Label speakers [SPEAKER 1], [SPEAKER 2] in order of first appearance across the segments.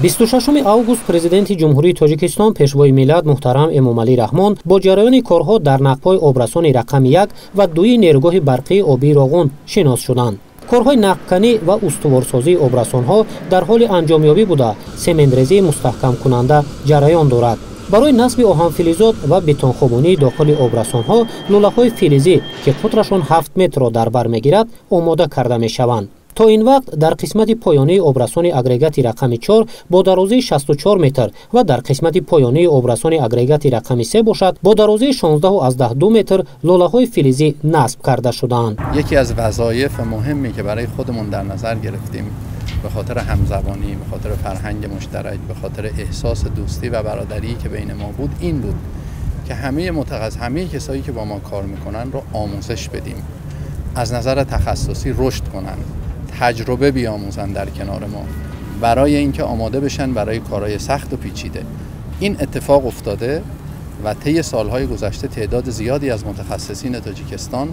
[SPEAKER 1] 26 август Президенти Ҷумҳурии Тоҷикистон, Пешвои миллат муҳтарам Эмомалӣ Раҳмон бо ҷараёни корҳо дар нақбҳои обрасони рақами 1 ва 2 нерӯгоҳи барқии обии Роғун шинос шуданд. Корҳои нақбканӣ ва устуворсозии обрасонҳо дар ҳоли анҷомёбӣ буда, сементрезии мустаҳкамкунанда ҷараён дорад. Барои насби оҳанфилизот ва бетонхобонии дохили обрасонҳо лӯлаҳои филизӣ, ки қутрашон 7 метрро дар бар мегирад, омода карда мешаванд. То ин вақт дар қисмати поёнии обрасони агрегати рақами 4 бо дарозии 64 метр ва дар қисмати поёнии обрасони агрегати рақами 3 бошад бо дарозии 16,2 метр лӯлаҳои филизӣ насб карда шудаанд.
[SPEAKER 2] یکی از وظایف مهمی که برای خودمون در نظر گرفتیم به خاطر همزبانی، به خاطر فرهنگ مشترک، به خاطر احساس دوستی و برادری که بین ما بود، این بود که همه کسایی که با ما کار میکنن رو آموزش بدیم، از نظر تخصصی رشد کنن، تجربه بیاموزن در کنار ما، برای اینکه آماده بشن برای کارهای سخت و پیچیده. این اتفاق افتاده و طی سالهای گذشته تعداد زیادی از متخصصین تاجیکستان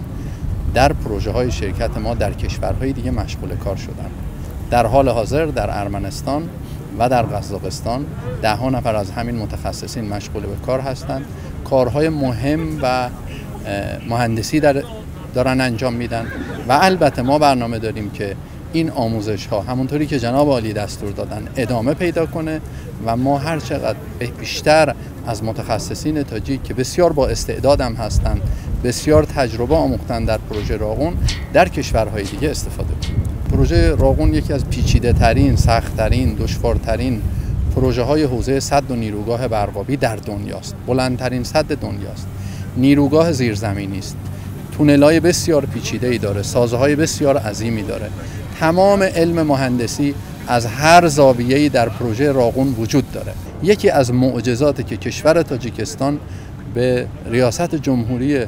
[SPEAKER 2] در پروژه های شرکت ما در کشورهای دیگه مشغول کار شدن. در حال حاضر در ارمنستان و در قزاقستان ده نفر از همین متخصصین مشغول به کار هستند. کارهای مهم و مهندسی دارن انجام میدن و البته ما برنامه داریم که این آموزش ها همونطوری که جناب عالی دستور دادن ادامه پیدا کنه و ما هر چقدر بیشتر از متخصصین تاجیک که بسیار با استعداد هم هستند، بسیار تجربه آموختن در پروژه راغون، در کشورهای دیگه استفاده کنیم. پروژه راغون یکی از پیچیده ترین، سخت ترین، دشوارترین پروژه های حوزه سد و نیروگاه برقابی در دنیاست. بلندترین سد دنیاست. نیروگاه زیرزمینی است. تونل‌های بسیار پیچیده‌ای داره، سازه‌های بسیار عظیمی داره. تمام علم مهندسی از هر زاویه‌ای در پروژه راغون وجود داره. یکی از معجزاتی که کشور تاجیکستان به ریاست جمهوری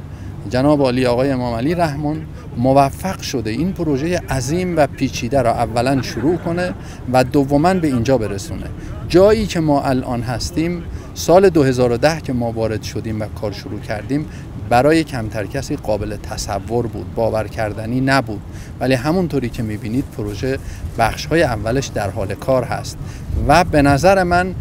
[SPEAKER 2] جناب عالی آقای امامعلی رحمان موفق شده این پروژه عظیم و پیچیده را اولا شروع کنه و دوما به اینجا برسونه. جایی که ما الان هستیم، سال 2010 که ما وارد شدیم و کار شروع کردیم، برای کمتر کسی قابل تصور بود، باور کردنی نبود، ولی همونطوری که میبینید پروژه بخش‌های اولش در حال کار هست و به نظر من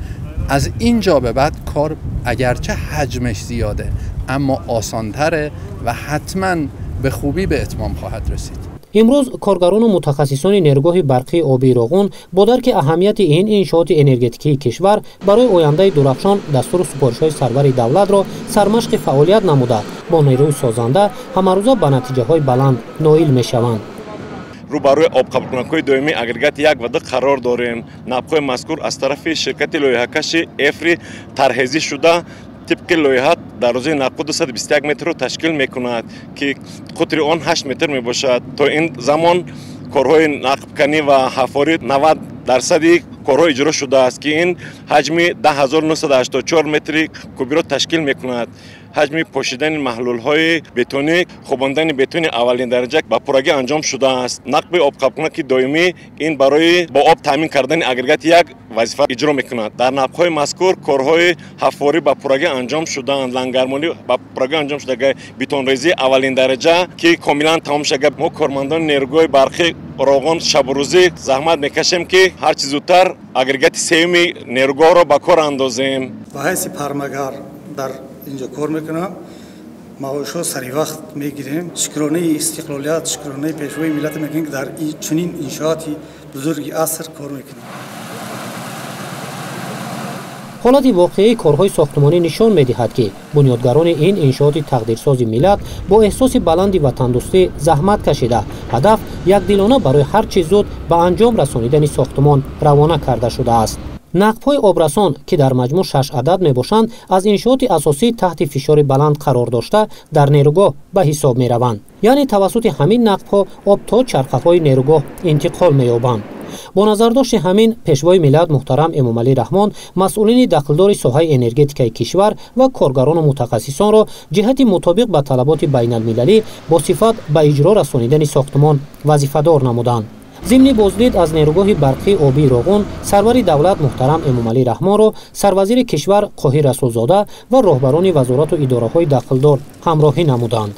[SPEAKER 2] از اینجا به بعد کار اگرچه حجمش زیاده اما آسانتره و حتما به خوبی به اتمام خواهد رسید.
[SPEAKER 1] Имрӯз коргарону мутахассисони нерӯгоҳи барқии обии Роғун бо дарки аҳамияти ин иншооти энергетикии кишвар барои ояндаи дурахшон дастуру супоришҳои сарвари давлатро сармашқи фаъолият намуда, бо нерӯи созанда ҳамарӯза ба натиҷаҳои баланд ноил мешаванд.
[SPEAKER 3] Рӯбарӯи обқабулкунакҳои доимии агрегати 1 ва 2 қарор дорем. Нақбҳои мазкур аз тарафи ширкати лоиҳакаши Эфри тарҳрезӣ шуда, тибқи лоиҳа дарозии нақб 221 метрро ташкил мекунад, ки қутри он 8 метр мебошад. То ин замон корҳои нақбканӣ ва ҳафорӣ 90% корҳо иҷро шудааст, ки ин ҳаҷми 10984 метри кубиро ташкил мекунад. Ҳаҷми пошидани маҳлулҳои бетонӣ, хобондани бетони аввалин дараҷа ба пуррагӣ анҷом шудааст. Нақби обқабулкунаки доимӣ ин барои бо об таъмин кардани агрегати 1 вазифа иҷро мекунад. Дар нақбҳои мазкур корҳои ҳафорӣ ба пуррагӣ анҷом шудаанд, лангармонӣ ба пуррагӣ анҷом шуда, бетонрезии аввалин дараҷа ки комилан тамом шуда. Мо кормандони нерӯгоҳи барқи Роғун шабурӯзӣ заҳмат мекашем, ки ҳарчи зудтар агрегати сеюми нерӯгоҳро ба кор андозем.
[SPEAKER 4] Ба ҳайси пармагар дар инҷо кор мекунам, маошҳо сари вақт мегирем. Шукронаи истиқлолият, шукронаи пешвои миллат мекунем, ки дар чунин иншооти бузурги аср кор мекунем.
[SPEAKER 1] Ҳолати воқеии корҳои сохтмонӣ нишон медиҳад, ки бунёдгарони ин иншооти тақдирсози миллат бо эҳсоси баланди ватандӯстӣ заҳмат кашида, ҳадаф якдилона барои ҳар чиз зуд ба анҷом расонидани сохтмон равона карда шудааст. Нақбҳои обрасон, ки дар маҷмӯъ 6 адад мебошанд, аз иншооти асосӣ таҳти фишори баланд қарор дошта дар нерӯгоҳ ба ҳисоб мераванд. Яъне тавассути ҳамин нақбҳо об то чархаҳои нерӯгоҳ интиқол меёбанд. Бо назардошти ҳамин Пешвои миллат муҳтарам Эмомалӣ Раҳмон масъулини дахлдори соҳаи энергетикаи кишвар ва коргарону мутахассисонро ҷиҳати мутобиқ ба талаботи байналмилалӣ бо сифат ба иҷро расонидани сохтмон вазифадор намуданд. Зимни боздид аз нерӯгоҳи барқии обии Роғун сарвари давлат муҳтарам Эмомалӣ Раҳмонро сарвазири кишвар Қоҳир Расулзода ва роҳбарони вазорату идораҳои дахлдор ҳамроҳӣ намуданд.